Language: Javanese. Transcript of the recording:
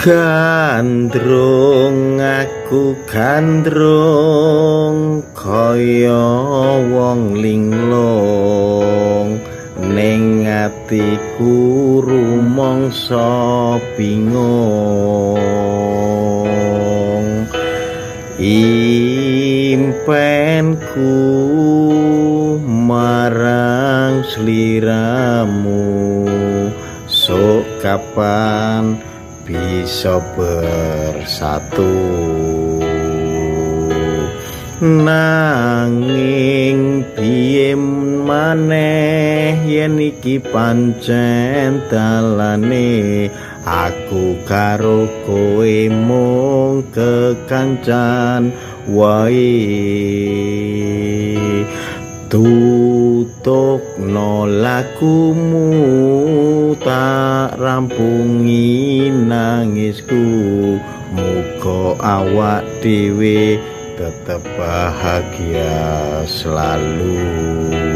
Gandrung aku gandrung kaya wong linglung, ning atiku rumangsa bingung. Impenku marang sliramu, sok kapan bisa bersatu. Nanging piye maneh yen iki pancen dalane, aku karo kowe mung kekancan wae. Tutugno lakumu, tak rampungi nangisku, muga awak dhewe tetep bahagia selalu.